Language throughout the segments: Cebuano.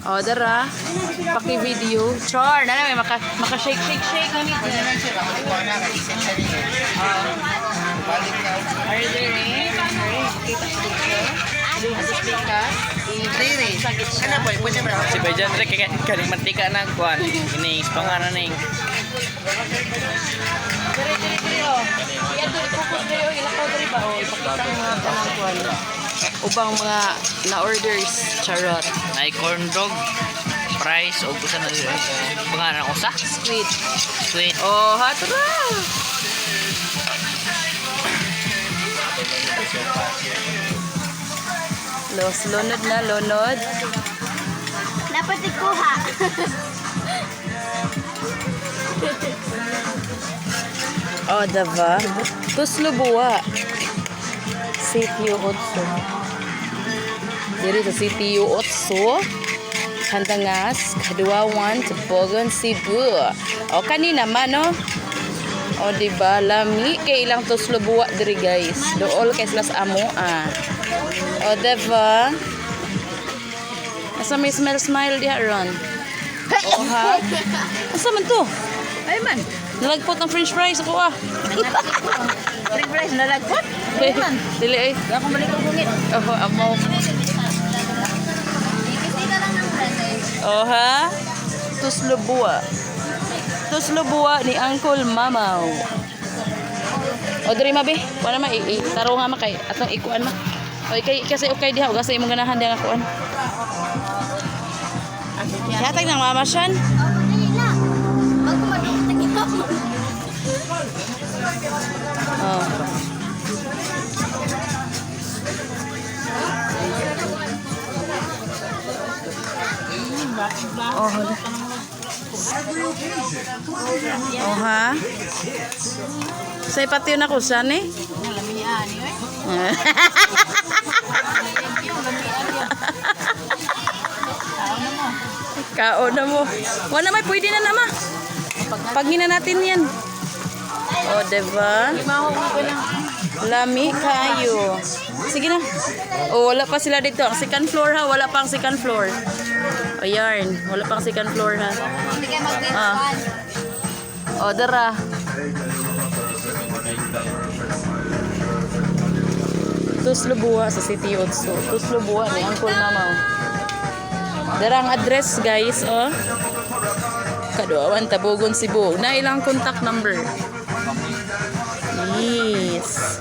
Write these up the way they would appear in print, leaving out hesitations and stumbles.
Oh, dara. Paki-video. Char, na may maka maka shake shake shake na Pwede nito. man siya, baka ko na, kay isip siya niya. Balik na. Are there eh? Kita sa dito. Ato speaker. Riri. Ano po, pwede ba? Si Bajan re kay kaning mantika na kuan. Ini pangalan ning Diri diri diri oh. Iyan diri focus diri oh, ilakaw diri ba oh. Ipakita ang mga kanang kuan. Ubang mga na-orders. Charot. Ay corn dog, fries o usa na pangalan usa. Squid. Sweet. Oh, hatra. Los, lunod na, lunod. Dapat ikuha. Oh, diba? Tuslo buwa. CTU 8. Diri sa CTU 8. Handangas, Kaduawan, Tabogon, Cebu. O, kanina man, no? O, diba? Lami kay ilang tuslo buwa diri, guys. Dool kay sila sa amo, ah. O, diba? Asa may smell smile diha ron? O, ha? Asa man to? Ay man, Nalagpot ng french fries ako, ah. French fries nalagpot. Ay man. Dili ay. Ako balik ang bungit. Oh, amo. Kasi ka lang ng brother. Oh, ha? Tuslobua. Tuslobua ni Uncle Mamaw. O, diri mabi. Wala ma, i taro nga ma kay atong ikuan ma. O, kay kasi okay diha, uga sa imong ganahan diha nga kuan. Hatag ng mama siyan. Oh, dali na. Bago madukot ang ito. Oh. Oh, hala. Oh, ha? Sa ipatiyo na ko siya, ni? Kaon na mo. Wala may pwede na nama. Pagina natin yan. Oh, diba? Lami kayo. Sige na. Oh, wala pa sila dito. Ang second floor ha. Wala pa ang second floor. O yarn. Wala pa ang second floor ha. Hindi kayo mag-date Ah. one. O, dara. Tuslo Buwa sa City Otso. Tuslo Buwa ni Uncle Mamaw. Dara ang address, guys, oh. Kaduawan, Tabogon, Cebu. Na ilang contact number. Yes.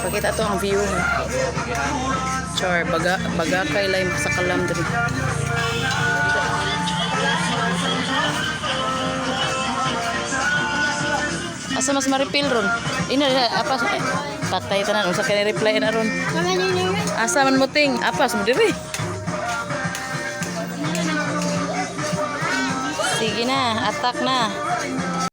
Pakita to ang view. Char, baga, baga kay lime sa kalam diri. Asa mas maripil ron? Ina, ina, apa patay tanan unsa kay reply na ron. Asa man mo ting? Apas mo diri. Sige na, attack na.